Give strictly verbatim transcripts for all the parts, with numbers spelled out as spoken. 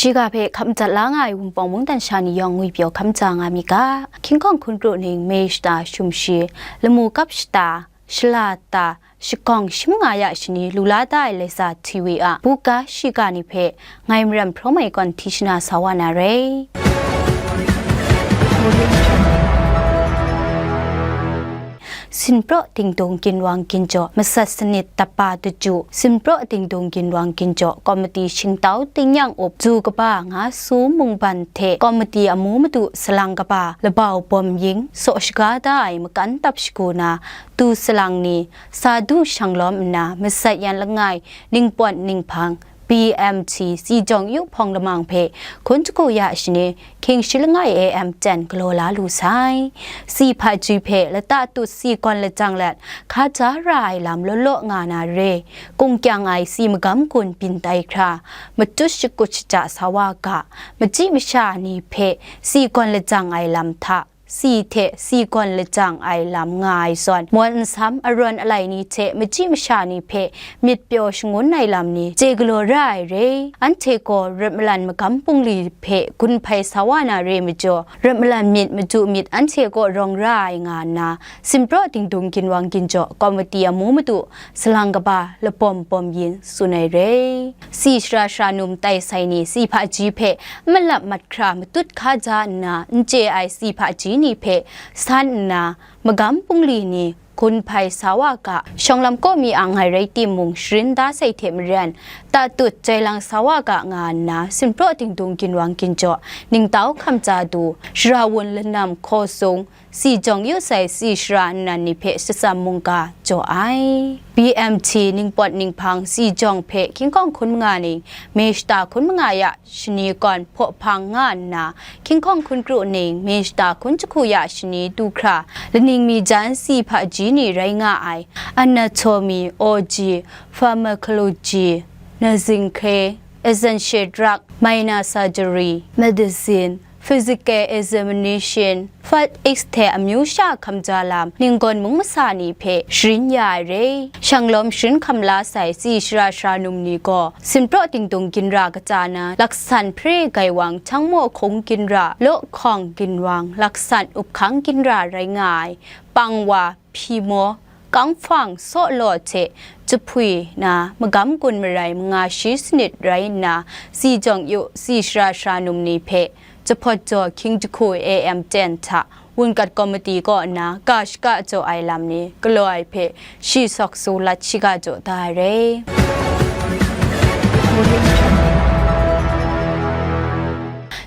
Shiga hpe hkap madat la nga ai Wunpawng mungdan sha ni yawng ngwipyaw hkam ja nga mi ga. Hkying hkawng hkun kru ning, me shata, shum shi, lamu kap shata, shala ta, shagawng shi manga ya shani lu la da ai Laiza T V a buga shiga ni hpe ngai Maram Hpraw Mai Kawn Hti Shana sa wa na re. Sinpraw Dingdung Ginwang Ginjaw Masat Sanit Tapa Daju, Sinpraw Dingdung Ginwang Ginjaw Komiti Shingtau Tingnyang Up, Ju Kaba Nga Su Mungban hte Komiti Amu Madu Salang Kaba Labau Bawm Ying saw shaga da ai makan tap shagu na, tu salang ni, sa du shang lawm nna, masat yan langai, ningpawt ninghpang, B M T, si jawng yu hpawng lamang hpe, hkun jahku ya shani, hkying shi langai A M ten galaw la lu sai. Si hpaji hpe lata tut si gawn lajang let, hkaja ra ai lam law law nga na re, kungkyang ai si magam gun byin tai hkra, matut shakut shaja sa wa ga, machyi masha ni hpe si gawn lajang ai lam hta, si hte si gawn lajang ai lam nga ai zawn, mawn nsam arawn alai ni hte machyi masha ni hpe myit pyaw shangun ai lam ni chye galaw ra ai re. Anhte gaw rat malan magam bungli hpe gun hpai sa wa na re majaw, rat malan myit madu myit anhte kaw rawng ra ai nga nna, Sinpraw Dingdung Ginwang Ginjaw Komiti Amu Madu Salang Kaba Labawm Bawm Ying tsun ai re. Si shara shara num tai sai ni, si hpaji hpe malap mat hkra matut hkaja nna, n chye ai si hpaji ni hpe san nna, magam bungli ni gun hpai sa wa ga, shawng lam kaw mi ang ai rai timung, sharin da sai hte maren, ta tut jai lang sa wa ga nga nna, Sinpraw Dingdung Ginwang Ginjaw, ningtau hkam ja du, shara wun lanam hkaw sung, si jawng yu sai si shara nnan ni hpe shatsam mungga jaw ai. B M T ningpawt ninghpang si jawng hpe hkying hkawng hkun manga ning, me shata hkun manga ya shani kawn hpaw hpang nga nna, hkying hkawng hkun kru ning, me shata hkun jahku ya shani du hkra, laning mi jan si hpaji ni rai nga ai, anatomy, O G, pharmacology, nursing care, essential drug, minor surgery, medicine, physical examination, physic hte amyu sha hkam ja lam, ninggawn mung masa ni hpe sharin ya ai re. Shang lawm sharin hkam la sai si shara shara num ni gaw, Sinpraw Dingdung Ginra kaja na laksan hpre gaiwang, Htangmaw Hkung Ginra, Law Hkawng Ginwang, laksan up hkang ginra rai nga ai, pangwa, hpyi maw, kang hpang, saw law hte jahpwi na magam gun marai manga shi sanit rai nna, si jawng yu, si shara shara num ni hpe jahpawt jaw hkying jahku A M ten hta wungat komiti kaw nna ga shaka jaw ai lam ni galaw ai hpe shi sawk su lat shiga jaw da ai re.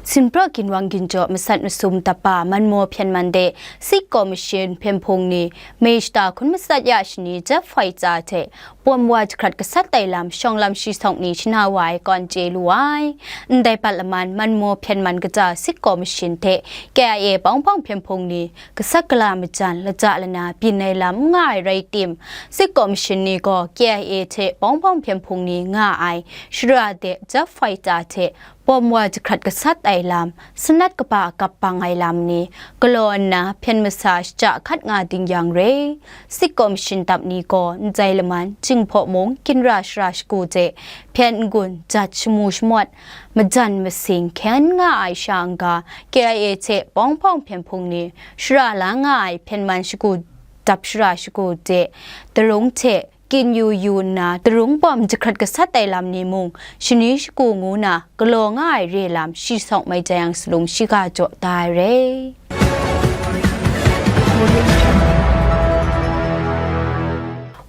Sinpraw Ginwang Ginjaw masat masum tapa manmaw hpyen man de, Sik Kaw Mashin hpyen hpung ni, May shata hkun matsat ya shani Jet Fighter hte bom wa jahkrat gasat ai lam shawng lam shi sawng ni shana wa ai kawn chye lu ai. Ndai pat laman manmaw hpyen man kaja Sik Kaw Mashin hte K I A bawng bawng hpyen hpung ni gasat gala majan laja lana byin ai lam n nga ai rai tim, Sik Kaw Mashin ni gaw K I A hte bawng bawng hpyen hpung ni nga ai shara de Jet Fighter hte bom wa jahkrat gasat ai lam, sanat kaba gap bang ai lam ni galaw nna hpyen masa shachya hkat nga ding yang re, Sik Kaw Mashin tap ni gaw ndai laman Jinghpaw mung ginra shara shagu hte hpyen n-gun jat shamu shamawt, majan masing hkyen nga ai sha n-ga, K I A hte bawng bawng hpyen hpung ni shara la nga ai hpyen man shagu dap shara shagu hte darung hte kyin yu yu nna, darung bawm jahkrat gasat ai lam ni mung, shani shagu ngu na galaw nga ai re lam shi sawng mai jai yang salum shiga jaw da ai re.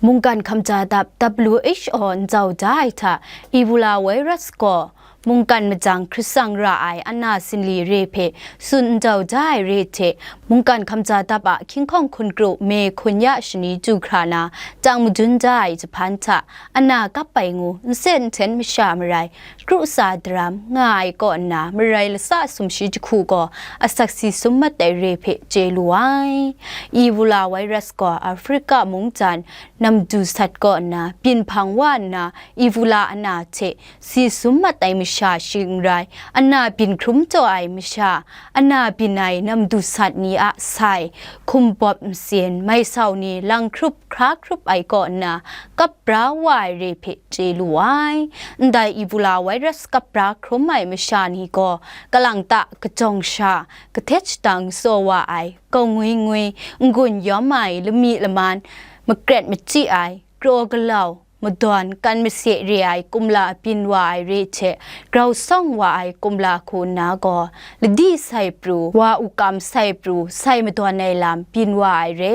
Mungkan hkamja dap W H O ncau da ai hta, Ebola virus gaw mungkan majang hkritsang ra ai ana sinli re hpe tsun ncau da ai re hte, mungkan hkamja dap a hkying hkawng hkun kru me hkun ya shani chyu hkra na, tang madun da ai jahpan hta, ana kap ai ngu, nsen nhten masha marai, kru tsa daram nga ai kaw nna, marai latsa sumshi jahku gaw asak si sum mat ai re hpe chye lu ai. Ebola virus gaw Africa mungdan namdu sat kaw nna byin hpang wa nna, Ebola ana hte si sum mat ai masha masha shi n rai, ana byin hkrum taw ai masha, ana byin ai namdu sat ni a sai, hkumbawp nsin, mai sau ni lang hkrup hkra hkrup ai kaw nna, kap bra wa ai re hpe chye lu ai. Ndai Ebola virus kap bra hkrum ai masha ni gaw, kalang ta kajawng sha, kahtet shadang saw wa ai, kau ngwi ngwi, n-gun yawm ai, lami laman, makret machyi ai, kraw galau, madawn, kan mase re ai, kumla byin wa ai re hte, grau sawng wa ai kumla hku nna gaw, ladi sai pru, wa ukam sai pru, sai madawn ai lam byin wa ai re.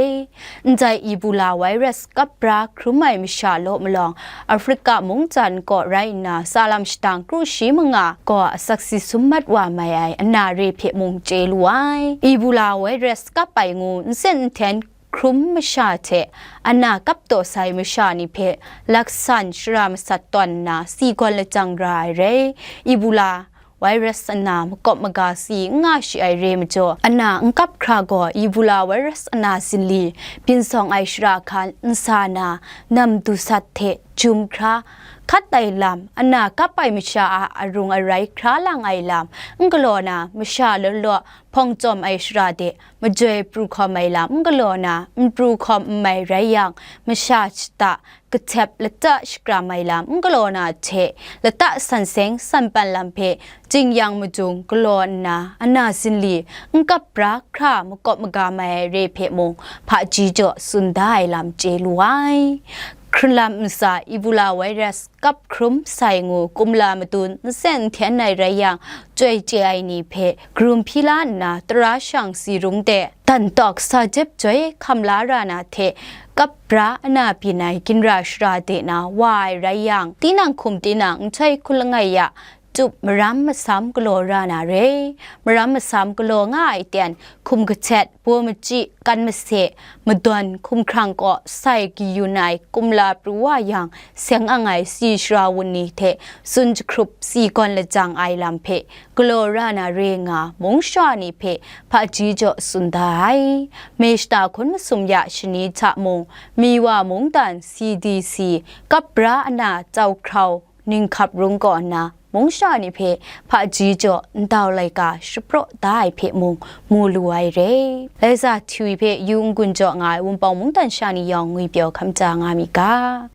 Ndai Ebola virus kap bra hkrum ai masha law malawng, Africa mungdan kaw rai nna, salam shadang kru shi manga gaw asak si sum mat wa mai ai ana re hpe mung chye lu ai. Ebola virus kap ai ngu nsen nhten hkrum masha hte ana kap taw sai masha ni hpe laksan shara masat tawn nna si gawn lajang ra ai re. Ebola virus ana makawp maga si n nga shi ai re majaw, ana n kap hkra gaw Ebola virus ana zinli byin sawng ai shara hkan n sa na, namdu sat hte jum hkra, hkat ai lam, ana kap ai masha a arung arai hkra lang ai lam, n galaw na, masha law law hpawng chyawm ai shara de majoi pru hkawm ai lam n galaw na, n pru hkawm n mai rai yang, masha shata, kahtep lata shakram ai lam n galaw na hte, lata san seng san pan lam hpe jing yang madung galaw nna, ana zinli n kap bra hkra makawp maga mai ai re hpe mung, hpaji jaw tsun da ai lam chye lu ai. Hkrunlam ntsa Ebola virus kap hkrum sai ngu kumla madun nsen nhten ai rai yang, chyoi chye ai ni hpe karum hpyi la nna, tara shang si rung de, dan tawk sa jep joi hkam la ra na hte, kap bra ana byin ai ginra shara de na wa ai rai yang, tinang hkum tinang nhtoi hku langai ya, tup maram masam galaw ra na re. Maram masam galaw nga ai ten, hkum kahtet, baw machyi, kan mase, madawn, hkumhkrang kaw sai kayun ai kumla pru wa yang, seng ang ai si shara wun ni hte tsun jahkrup si gawn lajang ai lam hpe galaw ra na re nga, mung shawa ni hpe hpaji jaw tsun da ai. May shata hkun masum ya shani hta mung, Miwa mungdan C D C kap bra ana tau hkrau ninghkap rung kaw nna, mung sha ni hpe hpaji jaw ndau laika shapraw da ai hpe mung mu lu ai re. Laiza Htwi hpe yu n-gun jaw nga ai Wunpawng mungdan sha ni yawng ngwipyaw hkam ja nga mi ga.